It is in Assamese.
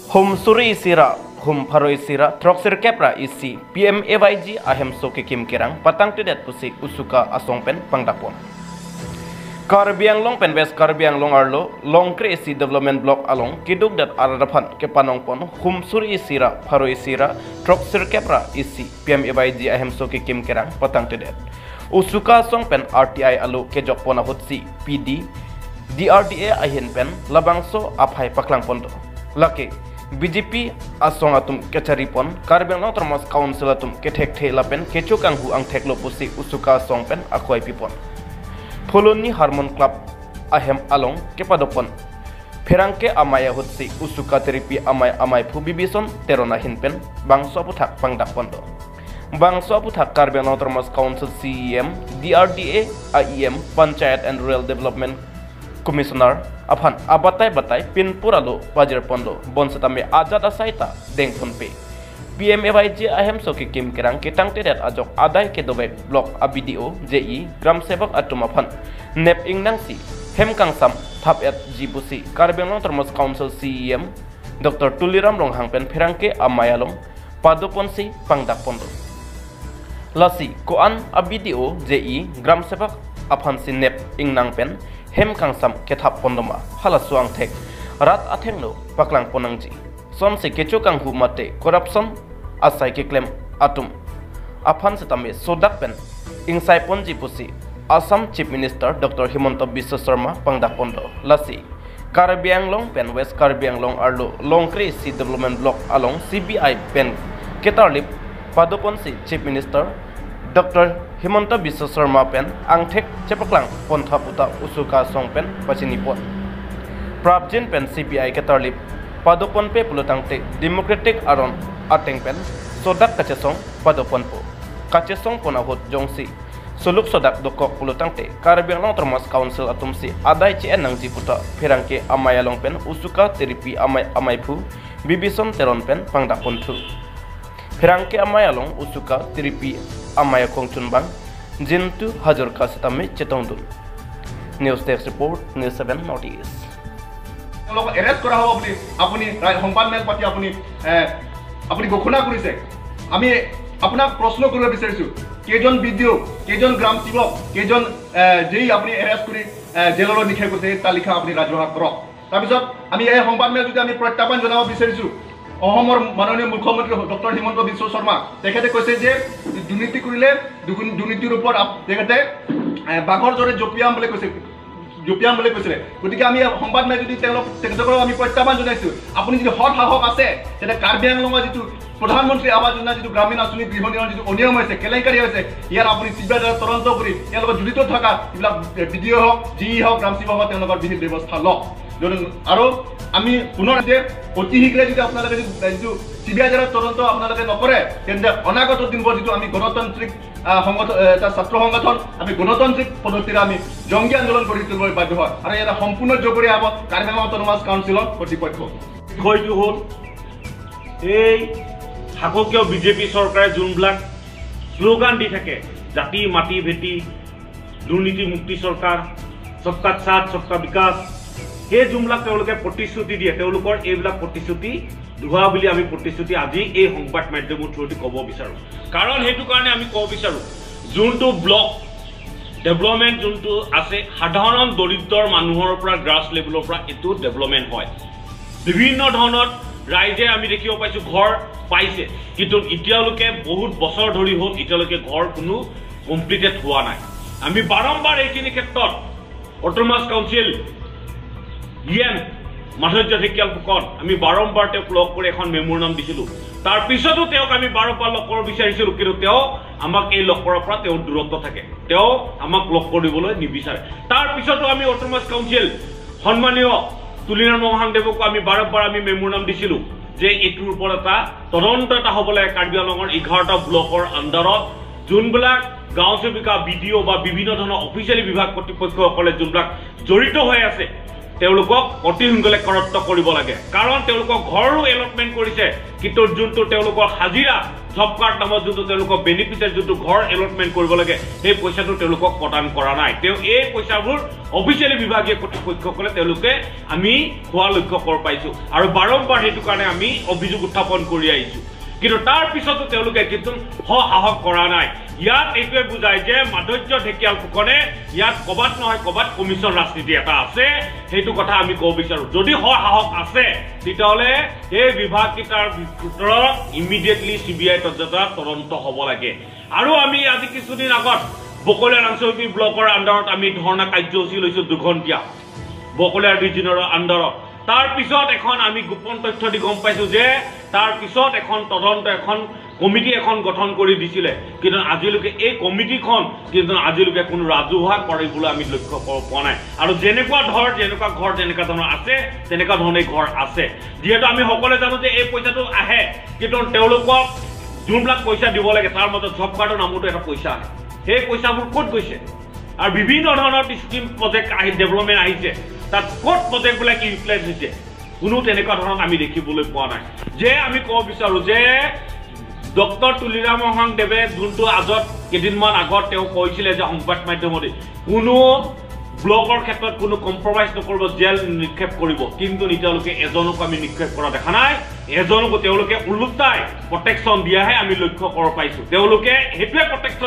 Hum suri sira hum pharoi sira troksir kepra isi PMAYG ahem so ke kim kerang patang tedet pusi usuka asong pen pangdapon. Karbi Anglong pen West Karbi Anglong arlo Longkre isi development block along kiduk dat aradapan ke panong pon hum suri sira pharoi sira troksir kepra isi PMAYG ahem so ke kim kerang patang tedet. Usuka asong pen RTI alu ke jok pona hotsi PD DRDA ahin pen labangso aphai paklang pondo. Laki BJP asong atum kecari pon Karbi Anglong Autonomous Council atum kethek the lapen kechukang hu ang theklo pusi usuka asong pen akhwai pipon. Pholoni Harmon Club ahem along kepadopon Pherangke amaya hotsi usuka teripi amai amai phu bibison terona hinpen bangso puthak pangdak pondo. Bangso puthak Karbi Anglong Autonomous Council CEM DRDA IEM Panchayat and Rural Development Commissioner afan abatai batai pinpuralo pajir pondo bonsatame azad asaita dengpon pe PMAYG ahem soki kim kerang ketang tedet ajok adai ke dobe block ABDO JE Gram Sevak atum afan nep ingnangsi hem kangsam thap at jibusi Karbi Anglong Autonomous Council CEM Dr. Tuliram Ronghang pen pherangke amayalong padoponsi pangdak pondo lasi koan ABDO JE Gram Sevak afan si nep ingnang pen hem kangsam kethap pondoma hala suang thek rat athenglo paklang ponangji son se kecho kang hu mate corruption asai ke claim atum afan setame sodak pen ingsai ponji pusi Assam Chief Minister Dr. Himanta Biswa Sarma pangdak pondo lasi Karbi Anglong pen West Karbi Anglong arlo Longkre C Development Block along CBI pen ketarlip padoponsi Chief Minister Dr. Himanta Biswa Sarma pen angthek chepaklang pontha puta usuka song pen pachini pon Prabjin pen CPI ketarlip padopon pe pulutangte Democratic aron ateng pen sodak kachesong padopon po kachesong ponahot jongsi suluk sodak dokok pulutangte Karbi Anglong Autonomous Council atumsi adai che nangji puta pherangke amayalong pen usuka teripi amai amai phu bibison teron pen pangdak ponthu pherangke amayalong usuka teripi amaya kongchunbang jintu hajor kasitame chetongdul. News desk report, News 7 Northeast. তেওঁলোকক এৰেষ্ট কৰা হ'ব বুলি আপুনি সংবাদমেল পাতি আপুনি আপুনি ঘোষণা কৰিছে। আমি আপোনাক প্ৰশ্ন কৰিব বিচাৰিছোঁ, কেইজন বিডিঅ', কেইজন গ্ৰাম সেৱক, কেইজন যেই আপুনি এৰেষ্ট কৰি জেললৈ নিক্ষেপ কৰিছে, এই তালিকা আপুনি ৰাজহুৱা কৰক। তাৰপিছত আমি এই সংবাদমেল যদি আমি প্ৰত্যাহ্বান জনাব বিচাৰিছোঁ অসমৰ মাননীয় মুখ্যমন্ত্ৰী ডক্টৰ হিমন্ত বিশ্ব শৰ্মা, তেখেতে কৈছে যে দুৰ্নীতি কৰিলে দুৰ্নীতিৰ ওপৰত তেখেতে বাঘৰ দৰে জঁপিয়াম বুলি কৈছে, জঁপিয়াম বুলি কৈছিলে। গতিকে আমি সংবাদমেল যদি তেখেতসকলক আমি প্ৰত্যাহ্বান জনাইছোঁ, আপুনি যদি সৎ সাহস আছে তেন্তে কাৰ্বি আংলঙৰ যিটো প্ৰধানমন্ত্ৰী আৱাস যোজনা, যিটো গ্ৰামীণ আঁচনি গৃহ নিৰ্মাণ যিটো অনিয়ম হৈছে, কেলেংকাৰী হৈছে, ইয়াৰ আপুনি চি বি আইৰ দ্বাৰা তদন্ত কৰি ইয়াৰ লগত জড়িত থকা যিবিলাক বি ডি অ' হওক, জি ই হওক, গ্ৰাম সেৱক হওক, তেওঁলোকৰ বিহিত ব্যৱস্থা লওক। আৰু আমি পুনৰ যে অতি শীঘ্ৰে যদি আপোনালোকে যিটো চি বি আইৰ দ্বাৰা তদন্ত আপোনালোকে নকৰে, তেন্তে অনাগত দিনবোৰ যিটো আমি গণতান্ত্ৰিক সংগঠন, এটা ছাত্ৰ সংগঠন, আমি গণতান্ত্ৰিক পদ্ধতিৰে আমি জংগী আন্দোলন গঢ়ি তুলিবলৈ বাধ্য হয়। আৰু ইয়াত সম্পূৰ্ণ জগৰীয়া হ'ব কাৰ্বি আংলং অট'নমাছ কাউন্সিলৰ কৰ্তৃপক্ষ। বিষয়টো হ'ল এই শাসকীয় বিজেপি চৰকাৰে যোনবিলাক শ্লোগান দি থাকে, জাতি মাটি ভেটি, দুৰ্নীতি মুক্তি চৰকাৰ, সবকা সাথ সবকা বিকাশ, সেই যোনবিলাক তেওঁলোকে প্ৰতিশ্ৰুতি দিয়ে, তেওঁলোকৰ এইবিলাক প্ৰতিশ্ৰুতি ধোৱা বুলি আমি প্ৰতিশ্ৰুতি আজি এই সংবাদ মাধ্যমৰ থ্ৰুদি ক'ব বিচাৰোঁ। কাৰণ সেইটো কাৰণে আমি ক'ব বিচাৰোঁ, যোনটো ব্লক ডেভেলপমেণ্ট যোনটো আছে, সাধাৰণ দৰিদ্ৰ মানুহৰ পৰা গ্ৰাছ লেভেলৰ পৰা এইটো ডেভেলপমেণ্ট হয়। বিভিন্ন ধৰণত ৰাইজে আমি দেখিব পাইছোঁ ঘৰ পাইছে, কিন্তু এতিয়ালৈকে বহুত বছৰ ধৰি হ'ল এতিয়ালৈকে ঘৰ কোনো কমপ্লিটেড হোৱা নাই। আমি বাৰম্বাৰ এইখিনি ক্ষেত্ৰত autonomous council EM Madhurya Dhekial Phukan, আমি বাৰম্বাৰ তেওঁক লগ কৰি এখন মেমোৰেণ্ডাম দিছিলোঁ। তাৰপিছতো তেওঁক আমি বাৰম্বাৰ লগ কৰিব বিচাৰিছিলোঁ, কিন্তু তেওঁ আমাক এই লগ কৰাৰ পৰা তেওঁ দূৰত্ব থাকে, তেওঁ আমাক লগ কৰিবলৈ নিবিচাৰে। তাৰপিছতো আমি অট'নমাছ কাউন্সিল সন্মানীয় তুলিৰাম ৰংহাংদেৱকো আমি বাৰম্বাৰ আমি মেমোৰেণ্ডাম দিছিলোঁ যে এইটোৰ ওপৰত এটা তদন্ত এটা হ'ব লাগে। কাৰ্বি আংলঙৰ 11টা ব্লকৰ আণ্ডাৰত যোনবিলাক গাঁও সেৱিকা, বি ডি অ' বা বিভিন্ন ধৰণৰ অফিচিয়েলি বিভাগ কৰ্তৃপক্ষসকলে যোনবিলাক জড়িত হৈ আছে, তেওঁলোকক অতি সোনকালে কৰত্ব কৰিব লাগে। কাৰণ তেওঁলোকক ঘৰো এলটমেণ্ট কৰিছে, কিন্তু যোনটো তেওঁলোকৰ হাজিৰা জব কাৰ্ড নামত যোনটো তেওঁলোকক বেনিফিচিয়াৰ যোনটো ঘৰ এলটমেণ্ট কৰিব লাগে সেই পইচাটো তেওঁলোকক প্ৰদান কৰা নাই। তেওঁ এই পইচাবোৰ অফিচিয়েলি বিভাগীয় কৰ্তৃপক্ষসকলে তেওঁলোকে আমি খোৱা লক্ষ্য কৰ পাইছোঁ আৰু বাৰম্বাৰ সেইটো কাৰণে আমি অভিযোগ উত্থাপন কৰি আহিছোঁ, কিন্তু তাৰ পিছতো তেওঁলোকে কিন্তু সসাহস কৰা নাই। ইয়াত এইটোৱে বুজায় যে মাধুৰ্য ঢেকিয়াল ফুকনে ইয়াত ক'ৰবাত নহয় ক'ৰবাত কমিশ্যন ৰাজনীতি এটা আছে, সেইটো কথা আমি ক'ব বিচাৰোঁ। যদি সসাহস আছে তেতিয়াহ'লে এই বিভাগকেইটাৰ ভিতৰত ইমিডিয়েটলি CBI তদন্ত হ'ব লাগে। আৰু আমি আজি কিছুদিন আগত বকলীয়া আঞ্চলিক ব্লকৰ আণ্ডাৰত আমি ধৰ্ণা কাৰ্যসূচী লৈছোঁ 2 ঘণ্টীয়া বকলীয়া ৰিজনৰ আণ্ডাৰত। তাৰ পিছত এখন আমি গোপন তথ্য দি গম পাইছোঁ যে তাৰ পিছত এখন তদন্ত এখন কমিটি এখন গঠন কৰি দিছিলে, কিন্তু আজিলৈকে এই কমিটিখন কিন্তু আজিলৈকে কোনো ৰাজহুৱা কৰিবলৈ আমি লক্ষ্য পোৱা নাই। আৰু যেনেকুৱা ধৰ যেনেকুৱা ঘৰ যেনেকুৱা ধৰণৰ আছে তেনেকুৱা ধৰণে ঘৰ আছে। যিহেতু আমি সকলোৱে জানো যে এই পইচাটো আহে, কিন্তু তেওঁলোকক যোনবিলাক পইচা দিব লাগে তাৰ মাজত জব কাৰ্ডৰ নামতো এটা পইচা আহে, সেই পইচাবোৰ ক'ত গৈছে? আৰু বিভিন্ন ধৰণৰ স্কিম প্ৰজেক্ট আহি ডেভেলপমেণ্ট আহিছে, তাত ক'ত প্ৰজেক্টবিলাক ইউটিলাইজ হৈছে কোনো তেনেকুৱা ধৰণৰ আমি দেখিবলৈ পোৱা নাই। যে আমি ক'ব বিচাৰোঁ যে ডক্টৰ তুলিৰাম ৰংহাং দেৱে যোনটো আগত কেইদিনমান আগত তেওঁ কৈছিলে যে সংবাদ মাধ্যমতে কোনো ব্লকৰ ক্ষেত্ৰত কোনো কম্প্ৰমাইজ নকৰিব, জেল নিক্ষেপ কৰিব, কিন্তু তেওঁলোকে এজনকো আমি নিক্ষেপ কৰা দেখা নাই, এজনকো তেওঁলোকে ওলোটাই প্ৰটেকশ্যন দিয়াহে আমি লক্ষ্য কৰিব পাইছোঁ। তেওঁলোকে সেইটোৱে প্ৰটেকশ্যন